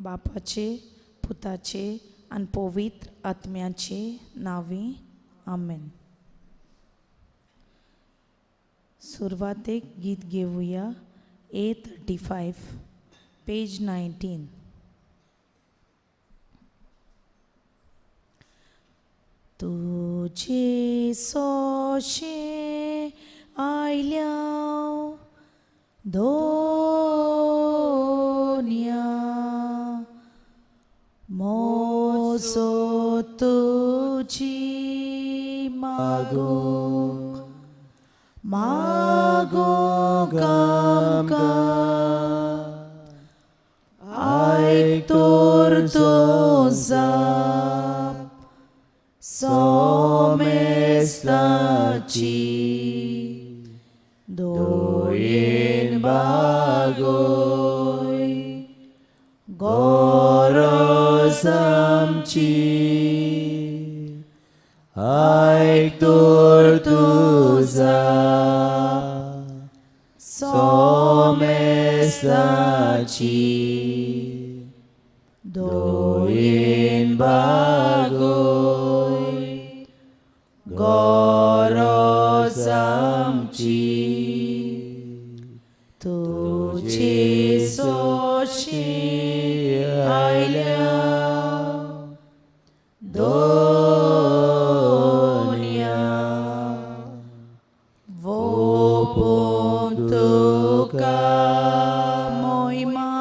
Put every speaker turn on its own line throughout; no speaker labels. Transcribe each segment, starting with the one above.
बापाचे पुताचे आनी पवित्र आत्म्याचे नांवी आमेन. सुरवातेक गीत घेवया A35 page 19. तुझे सोशे आयल्या दोन्या मोसो तुझी मागो मागो आमकां आयक तर तूं जाप सोमेस्ताची दोयेन बागोय गरज आमची आयक तर तूं जाप सोमेस्ताची दोयेन बागोय गरज आमची तुझे सोशे आयल्या दोन्या वोपून तुका मोहिमा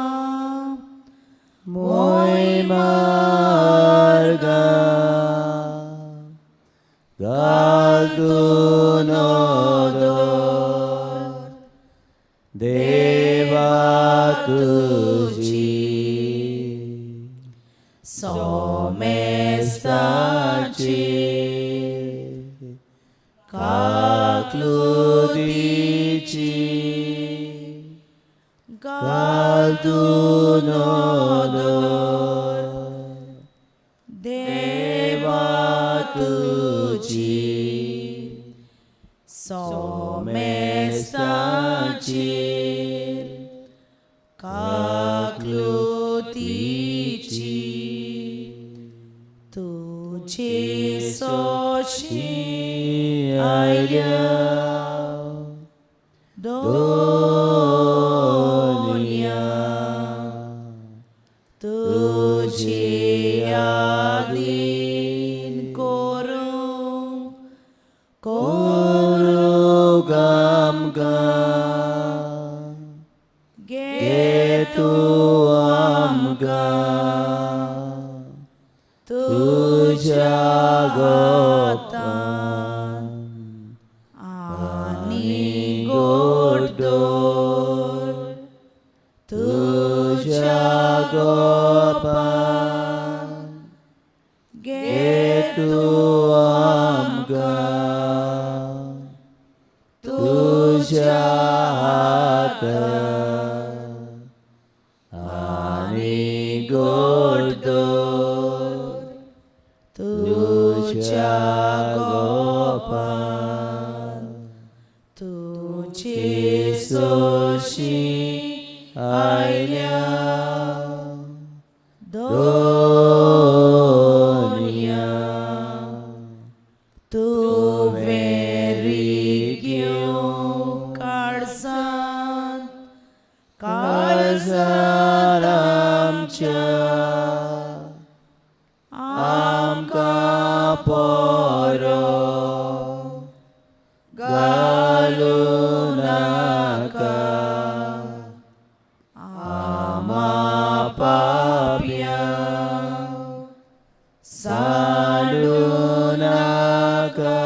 मोहिमा घालतून दोर देवा तुजी
सोमेस्ताची
काकलुतीची घालतून दोर
देवा तुजी सोमेस्ताचेर काकलुतीची तुझे सोशी आयल्या दोन्या तुझे आदीन करूंक
करूंक आमकां
घे
तूं आमकां
तुज्या
तुज्या
गोतान आनी गोडदोर
तुज्या गोपान
घे
तूं आमकां तुज्या हातान आनी गोडदोर
तुज्या
गोपान
तुझे सोशी
आयल्या
दोन्या
दोन्या
तुवें रिग्यो काळजांत
काळजार आमच्या आमकां पोरो घालूं नाका आमा पापयांक सांडूं नाका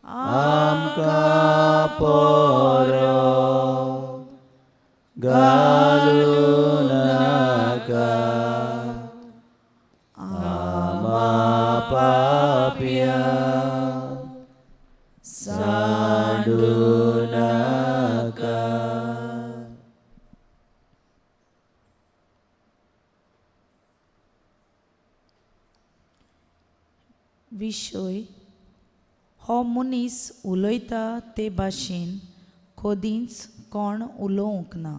आमकां पोरो घालूं नाका आमा पापयांक सांडूं नाका.
विशय हो मनीस उलयता ते भाशेन कदींच कोण उलोवंक ना.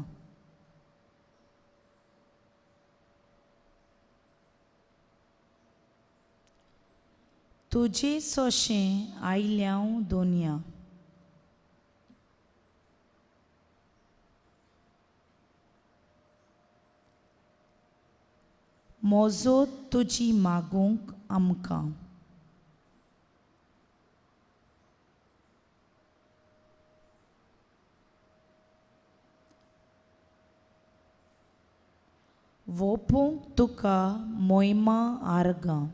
तुजे सोशें आयल्यांव दोनया. मोजो तुजी मागूंक आमकां. वोपूंक तुका मोयमा आर्गां.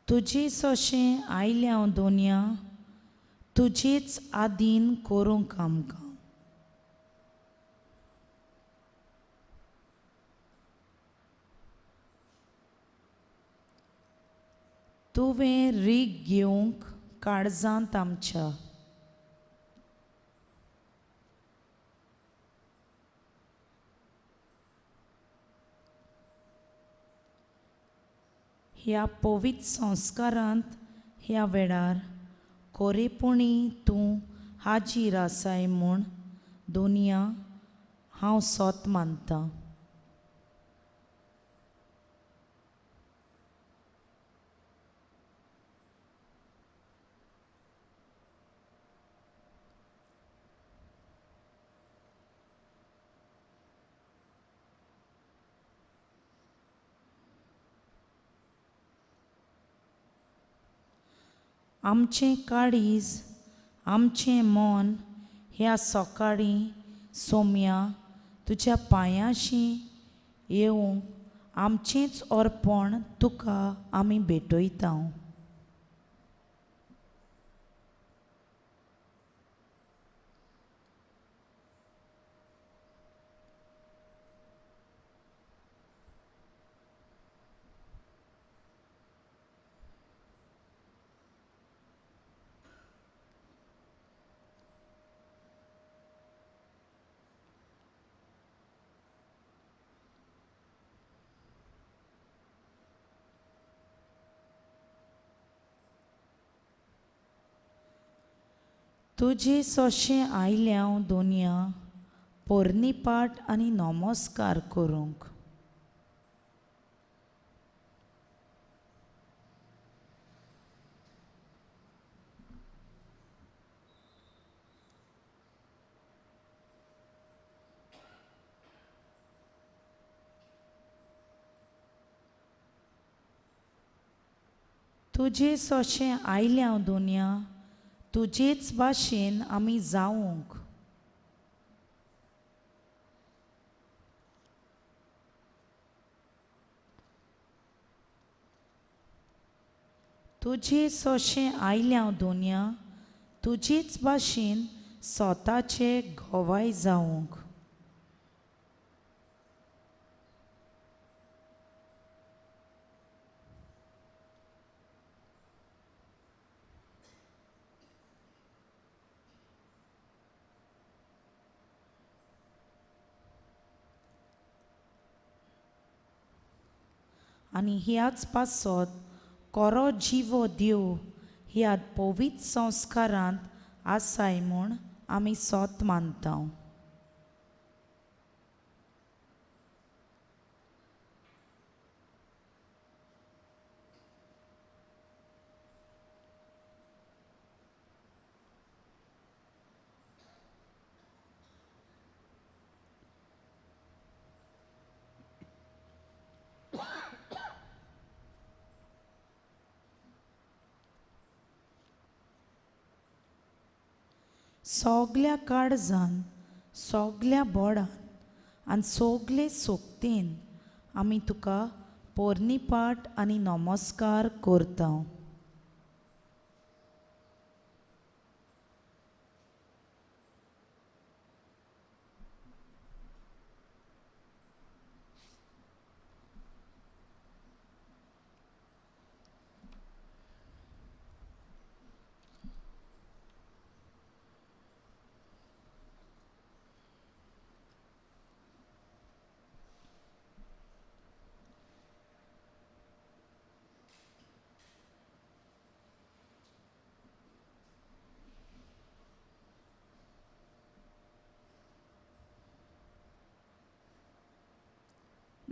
तुजे सोशें आयल्यांव दोनया, तुजेच आदीन करूंक आमकां. तुवें रीग घेवंक काळजांत आमच्या. ह्या पवित्र संस्कारांत ह्या वेळार कोरेपणी तूं हाजीर आसाय म्हूण दोनया हांव सोत मानतां. आमचें काळीज आमचें मन ह्या सकाळीं सोम्या तुज्या पांयांशी येवंक आमचेंच अर्पण तुका आमी भेटयता. तुजे सोशें आयल्यांव दोनया पोरनी पाट आनी नमस्कार करूंक. तुजे सोशें आयल्यांव दोनया तुजेच भाशेन आमी जावंक. तुजे सोशें आयल्यांव दोनया तुजेच भाशेन स्वताचे गोवाय जावंक. आनी ह्याच पासत कोरो जिवो देव ह्या पवित्र संस्कारांत आसाय म्हूण आमी सोत मानता. सगल्या काळजान सगल्या बोडान आनी सगले सोक्तेन आमी तुका पोरनी पाट आनी नमस्कार करता.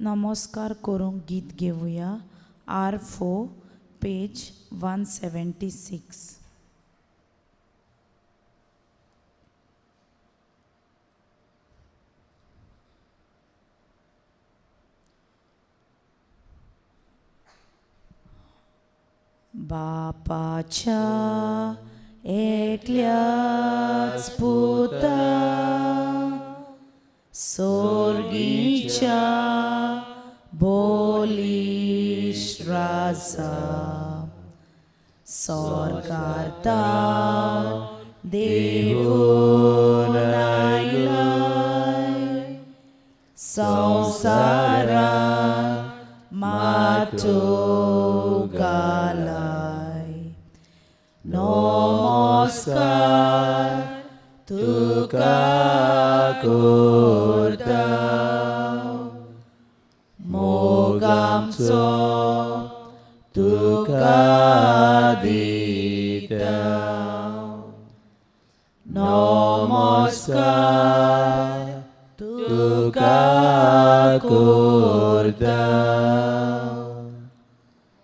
नमस्कार करूंक गीत घेवया. R4 page 176. बापाच्या एकल्याच पुता सोर्गीच्या बोलिश राजा सोर्गार्ता देवून आयलाय संवसारा मातो घालाय. नमस्कार तुका करता मोगामचो तुका दिता. नमस्कार तुका करता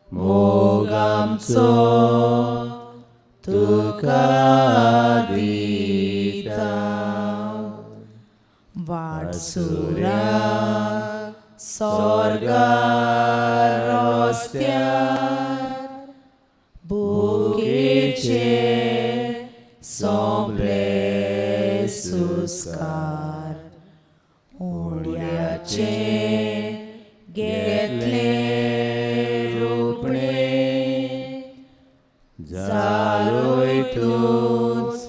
मोगामचो तुका दिता. वाटसुरा स्वर्गार रस्त्यार भुकेचे सोंपले सुस्कार उंड्याचे घेतले रुपणे जालोय तूंच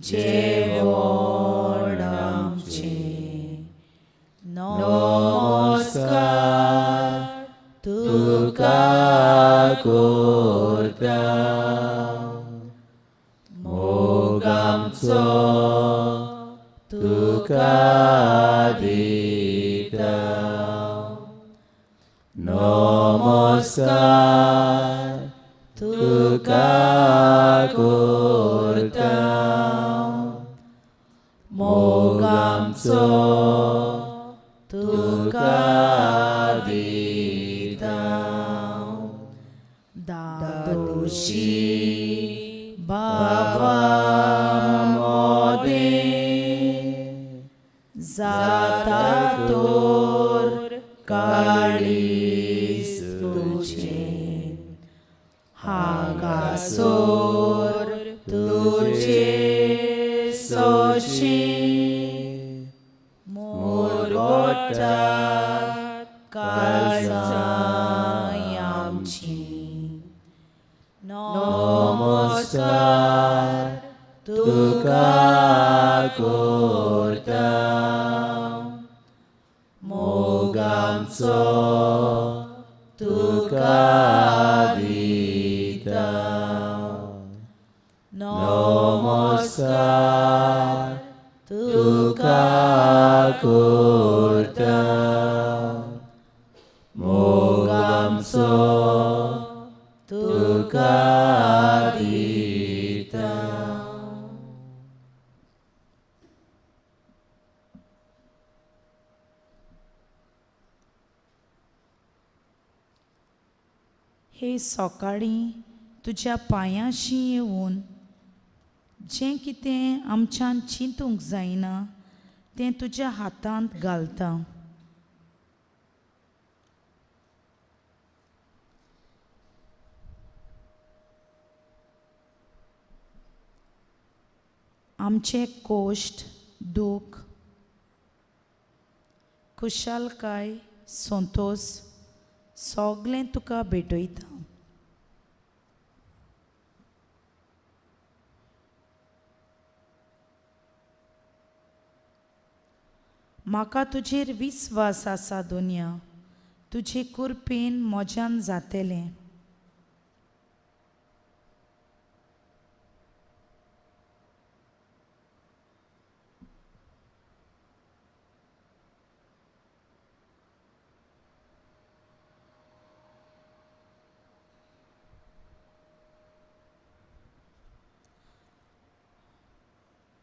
जेवण आमचें. नमस्कार तुका करता मोगामचो तुका दिता. नमस्कार तुका करता मोगामचो तुका दिता. दादोशी बाबा मोदें जाता तोर काळीज तुजें हांगासोर तुजे सोंशीं मोरगोटा काळजां आमचीं.
नमस्कार तुका करता मोगामचो तुका दिता. नमस्कार तुका करता मोगामचो तुका दिता.
हे सकाळीं तुज्या पांयांशी येवन जें कितें आमच्यान चिंतूंक जायना तें तुज्या हातांत घालता. आमचे कोश्ट, दूख, खुशालकाय, संतोश सगळें तुका भेटयता. म्हाका तुजेर विस्वास आसा दुनिया, तुजे कृपेन म्हज्यान जातलें.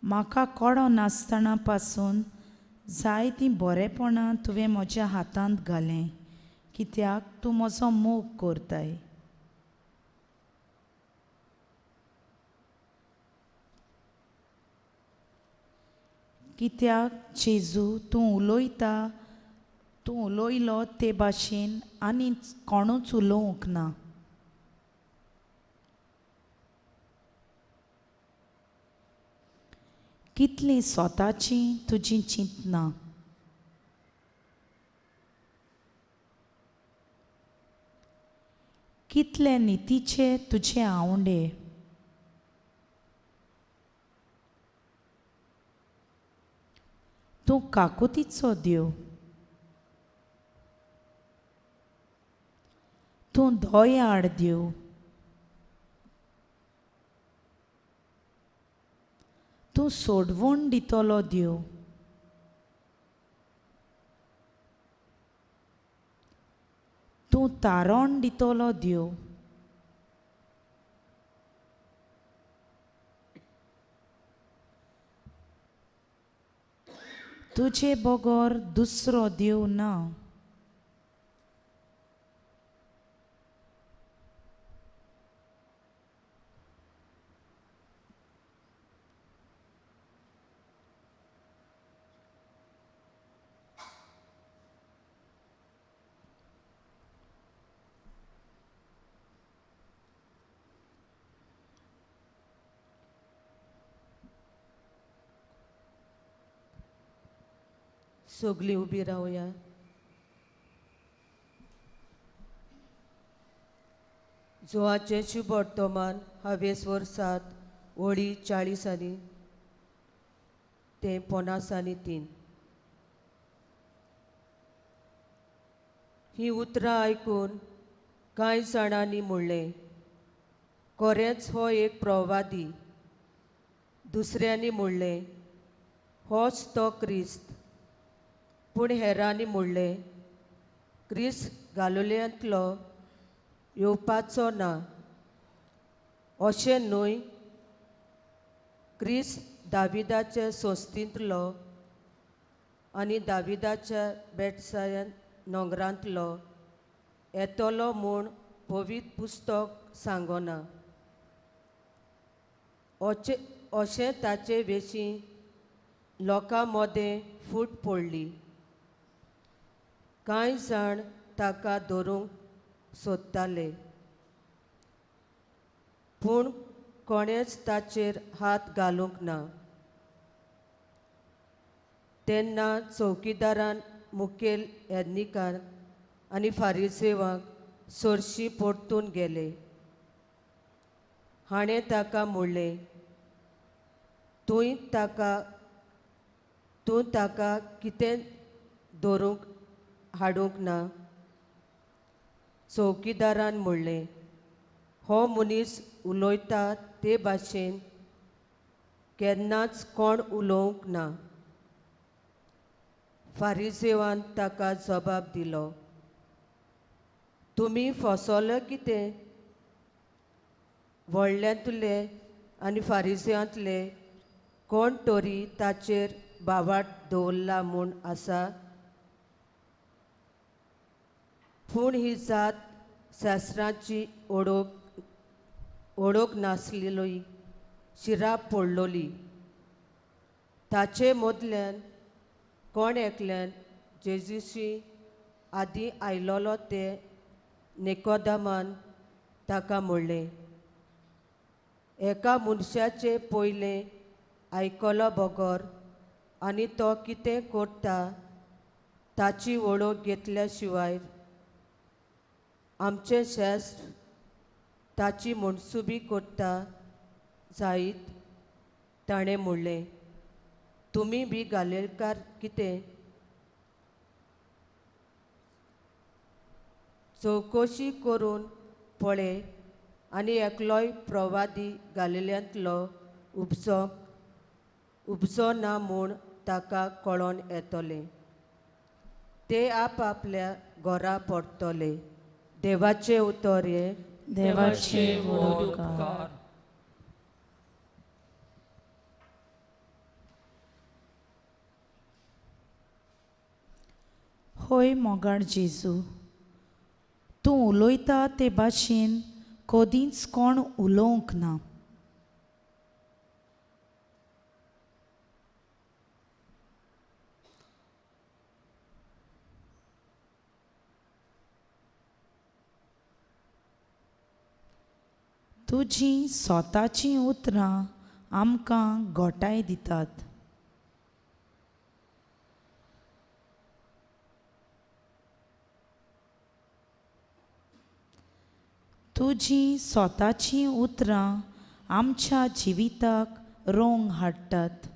म्हाका कळो नासतना पासून जायतीं बरेपणां तुवें म्हज्या हातांत घालें, कित्याक तूं म्हजो मोग करताय. कित्याक जेजू तूं उलयता, तूं उलयलो ते भाशेन आनी कोणूच उलोवंक ना. कितलीं स्वताचीं तुजीं चिंतनां. कितले नितीचे तुजे आंवडे. तूं काकुतीचो देव, तूं दयाळ देव, तूं सोडवण दितलो देव. तूं तारण दितलो देव. तुजे बगर दुसरो देव ना.
सगळीं उबी रावया. जोआचें शुभवर्तमान हावेस वर्सात ओळी 40 आनी ते 53. ही उतरां आयकून कांय जाणांनी म्हणलें, खरेंच हो एक प्रवादी. दुसऱ्यांनी म्हणलें, होच तो क्रिस्त. पूण हेरांनी म्हणलें, क्रिस्त गालिलियांतलो येवपाचो ना. अशें न्हय, क्रिस्त दाविदाचे संस्थेंतलो आनी दाविदाच्या बेटसायन नोंगरांतलो येतलो म्हूण पवित्र पुस्तक सांगना. अशें ताचे विशीं लोकां मदें फूट पडली. कांय जाण ताका धरूंक सोदताले, पूण कोणेंच ताचेर हात घालूंक ना. तेन्ना चौकीदारान मुखेल याज्ञिकांक आनी फारिसेवांक सरशी परतून गेले. हाणें ताका म्हणलें, तूं ताका कितें धरूंक हाडूंक ना? चौकीदारान म्हणलें, हो मनीस उलयता ते भाशेन केन्नाच कोण उलोवंक ना. फारिसेवान ताका जबाब दिलो, तुमी फसवले कितें? व्हडल्यांतले आनी फारिसेवांतले कोण तरी ताचेर बावाट दवरला म्हूण आसा? पूण ही जात शास्त्राची ओळख नासलेली शिराप पडलोली. ताचे मदल्यान कोण एकल्यान जेजूशी आदीं आयलोलो ते निकोदमान ताका म्हणलें, एका मनशाचें पयलें आयकलो बगर आनी तो कितें करता ताची वळख घेतल्या शिवाय आमचें शास्त्र ताची मनसुबी करता जायत. ताणें म्हणलें, तुमी बी गालेलकार कितें? चवकशी करून पळय आनी एकलोय प्रवादी गालिल्यांतलो उपजो ना म्हूण ताका कळोन येतलें. ते आपआपल्या घरा परतले. देवाचें उतर हें.
देवाचे व्हड उपकार. होय मोगाळ जेजू, तूं उलयता ते भाशेन कदींच कोण उलोवंक ना. तुजीं स्वताचीं उतरां आमकां गोटाय दितात. तुजीं स्वताचीं उतरां आमच्या जिविताक रंग हाडटात.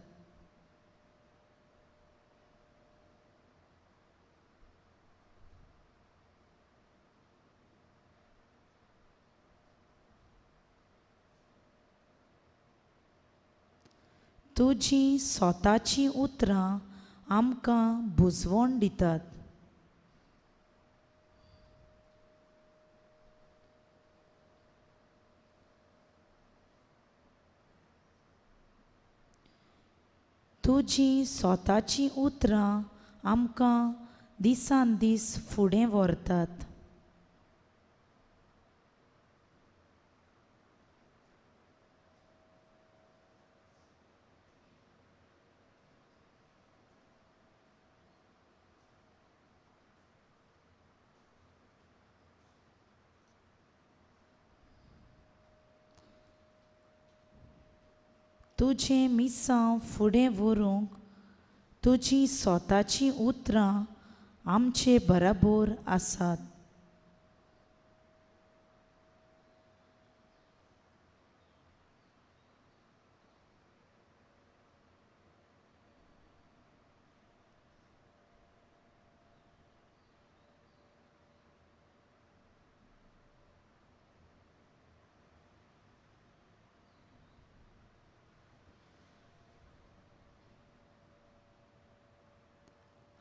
तुजीं स्वताचीं उतरां आमकां बुजवण दितात. तुजीं स्वताचीं उतरां आमकां दिसान दीस फुडें व्हरतात. तुजें मिसांव फुडें व्हरूंक तुजीं स्वताचीं उतरां आमचे बराबर आसात.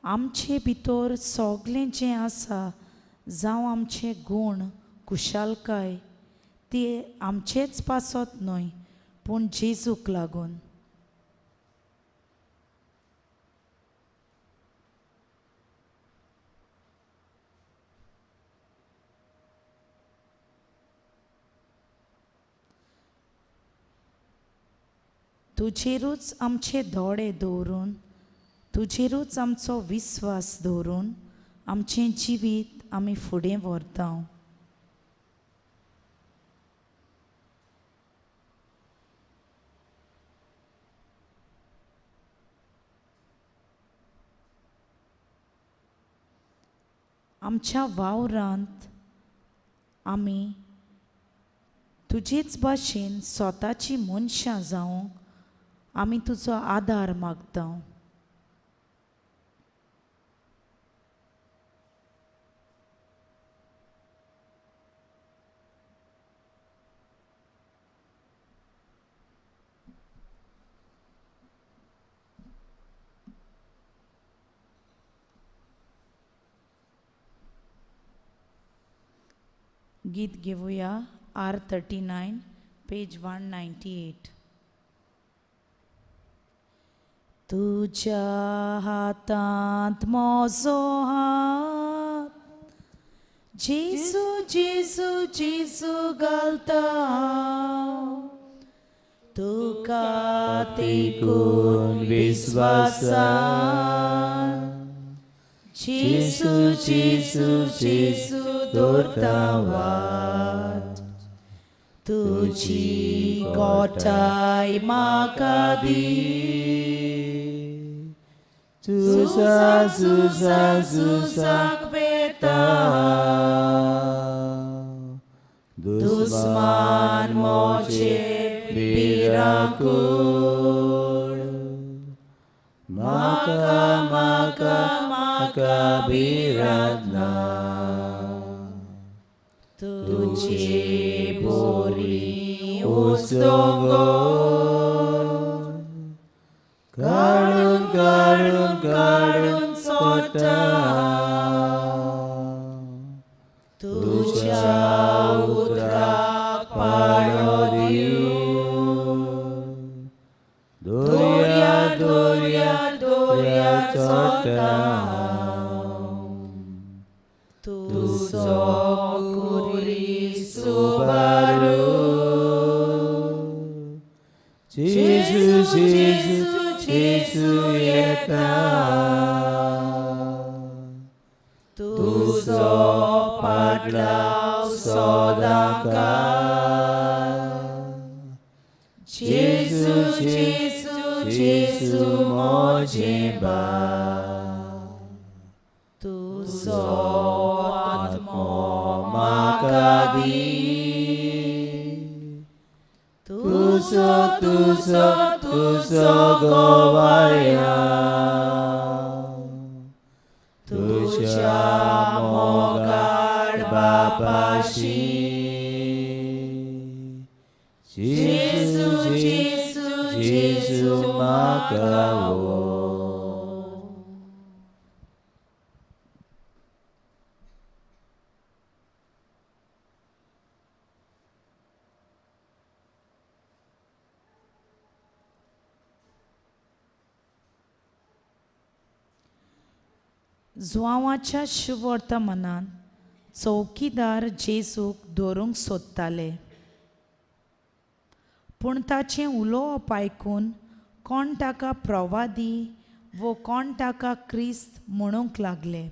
आमचे भितर सगळें जें आसा, जावं आमचे गूण कुशालकाय, ते आमचेच पासत न्हय पूण जेजूक लागून. तुजेरूच आमचे दोळे दवरून, तुजेरूच आमचो विस्वास दवरून आमचें जिवीत आमी फुडें व्हरता. आमच्या वावरांत आमी तुजेच भाशेन स्वताची मनशां जावंक आमी तुजो आदार मागता. गीत घेवया R39 page 198. तुज्या हातांत म्हजो हात, जेजू जेजू जेजू घालता, तुका तेकून विस्वासान, जेजू जेजू जेजू दवरता वाट, तुजी गोठाय म्हाका दी,
सुसा सुसा सुसाक
वेता, दुस्मान म्हजे भिरांकूळ,
म्हाका म्हाका म्हाका भिरांत ना,
तुजे बोरी
उस्तोंगो काडून काडून काडून सोडटा,
तुज्या उदकाक पाळो
दिवन, दोर्या दोर्या दोर्या चोडटा.
तुजो
खुरीस उबारू जेजू जेजू जेजू येता तुजो पाटलाव सदांकाळ जेजू जेजू जेजू म्हजें बाप
तुजो
आत्मो म्हाका दी तुजो तुजो तुजो गोवाया तुज्या मोगाळ बापाशी जेजू जेजू जेजू म्हाका वो.
जुआंवाच्या शुवर्तमानान चौकीदार जेजूक दवरूंक सोदताले पूण ताचें उलोवप आयकून कोण ताका प्रवादी वो कोण ताका क्रिस्त म्हणूंक लागले.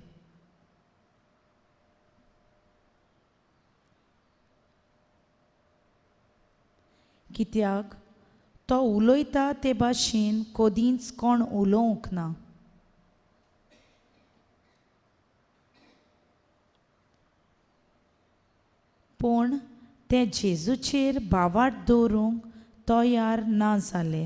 कित्याक तो उलयता ते भाशेन कदींच कोण उलोवंक ना. पूण ते जेजूचेर भावार्थ दवरूंक तयार ना जाले.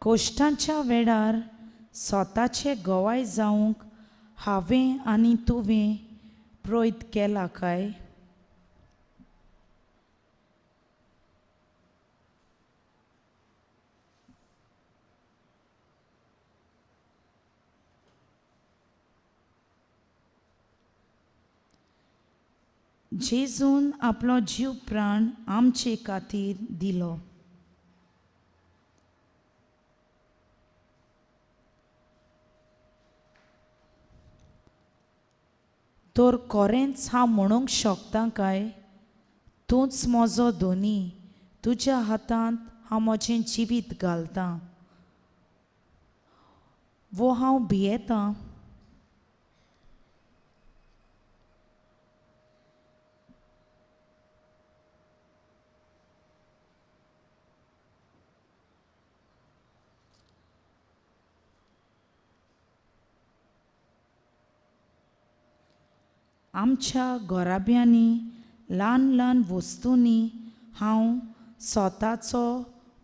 कोश्टांच्या वेळार स्वताचे गवाय जावंक हांवें आनी तुवें प्रयत्न केला काय? जेजून आपलो जीव प्राण आमचे खातीर दिलो. तर खरेंच हांव म्हणूंक शकता काय तूंच म्हजो धनी, तुज्या हातांत हांव म्हजें जिवीत घालतां वो हांव भियेतां? आमच्या घराब्यांनी ल्हान ल्हान वस्तूंनी हांव स्वताचो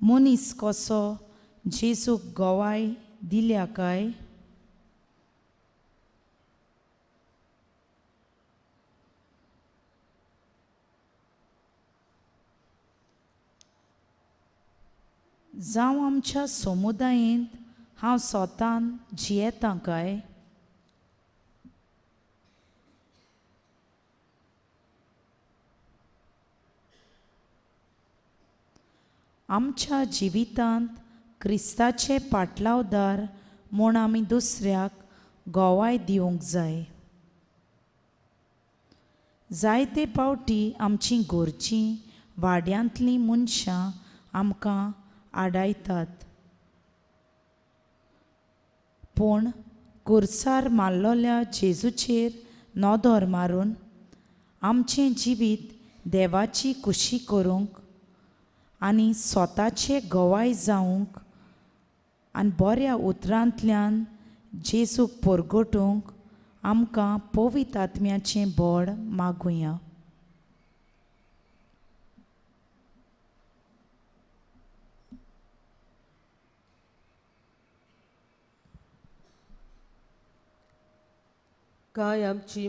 मनीस कसो जेजूक गवाय दिल्या काय? जावं आमच्या समुदायेंत हांव स्वतान जियेतां काय? आमच्या जिवितांत क्रिस्ताचे पाटलावदार म्हूण आमी दुसऱ्याक गवाय दिवंक जाय. जायते पावटी आमची घरचीं वाड्यांतलीं मनशां आमकां आडायतात पूण कुर्सार मारलेल्या जेजूचेर नदर मारून आमचें जिवीत देवाची खुशी करूंक आनी स्वताचे गवाय जावंक आनी बऱ्या उतरांतल्यान जेजूक परगटूंक आमकां पवित्र आत्म्याचें बळ मागुया.
कांय आमची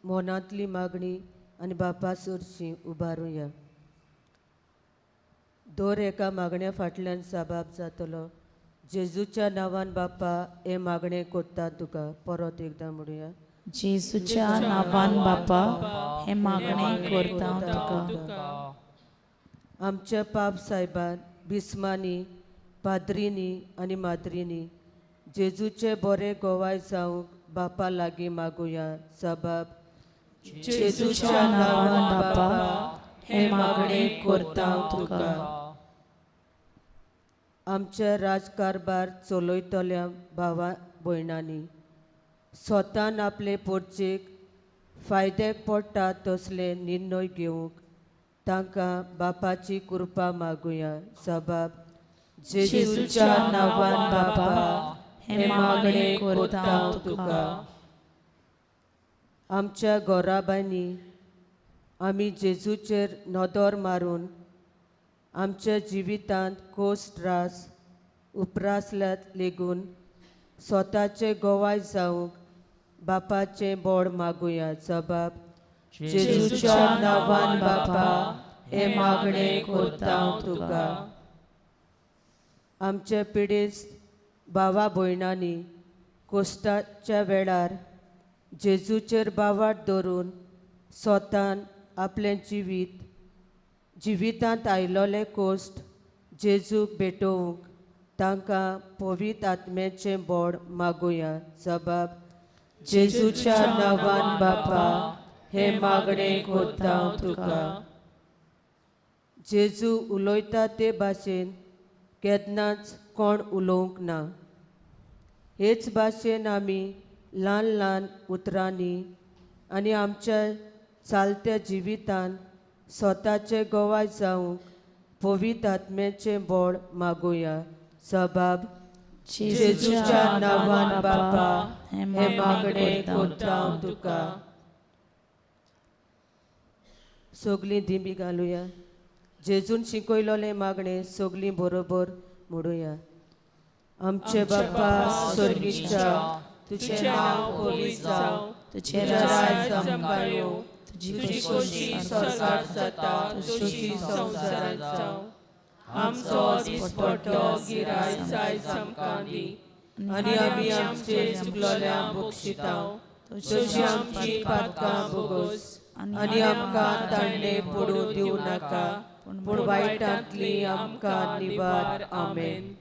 मनांतली मागणी आनी बापा सरशी उबारुया. दर एका मागण्या फाटल्यान साबाब जातलो. जेजूच्या नांवान बापा हे मागणें कोत्ता तुका. परत एकदां म्हणुया.
जेजूच्या नांवान बापा हें मागणें करता तुका.
आमच्या पाप सायबान बिस्मांनी पाद्रींनी आनी माद्रींनी जेजूचे बरे गोवाय जावंक बापा लागीं मागुया. सबाब
जेजूच्या नांवान बापा हें मागणें करता तुका.
आमचे राजकारभार चलयतल्या भावा भयणांनी स्वतान आपले पोर्चेक फायद्याक पडटा तसले निर्णय घेवंक तांकां बापाची कृपा मागुया. सबाब
जेजूच्या नांवान बापा हें मागणें करता तुका.
आमच्या गोराबांनी आमी जेजूचेर नदर मारून आमच्या जिवितांत खोस त्रास उपरासल्यात लेगून स्वताचे गोवाय जावंक बापाचें बोड मागुया. जबाब
जेजूच्या नांवान बापा हें मागणें करता तुका.
आमचे पिडेस्त भावा भयणांनी कोश्टाच्या वेळार जेजूचेर बावाट धरून स्वतान आपलें जिवीत जिवितांत आयलोले कोश्ट जेजूक भेटोवंक तांकां पवित्र आत्म्याचें बोड मागुया. जबाब जेजूच्या नांवान बापा हें मागणें करता तुका. जेजू उलयता ते भाशेन केन्नाच कोण उलोवंक ना. हेच भाशेन आमी ल्हान ल्हान उतरांनी आनी आमच्या चालत्या जिवितान स्वताचे गोवाय जावंक पवित्र आत्म्याचें बोड मागुया. सबाब
जेजूच्या नांवान बापा हें
हें
मागणें
मागणें
करता
करता तुका. सगलीं दिंबी घालुया. जेजून शिकयलोलें मागणें सगलीं बरोबर म्हणुया. आमचे बापा स्वर्गीच्या
तुझें नांव पवित्र जावं,
तुजें
तुजें
राज्य
राज्य आमकां येवं,
तुजी
तुजी खोशी स्वर्गार जाता तशी संवसारांत जावं. आमचो दिसपट्टो गिरायक आयज आमकां दी
आनी आमी आमचे चुकलोल्या बक्षितांव तशी आमची पातकां भोगोस आनी आमकां तांडे पडूं दिवं नाका, पूण वायटांतली आमकां निवार. आमेन.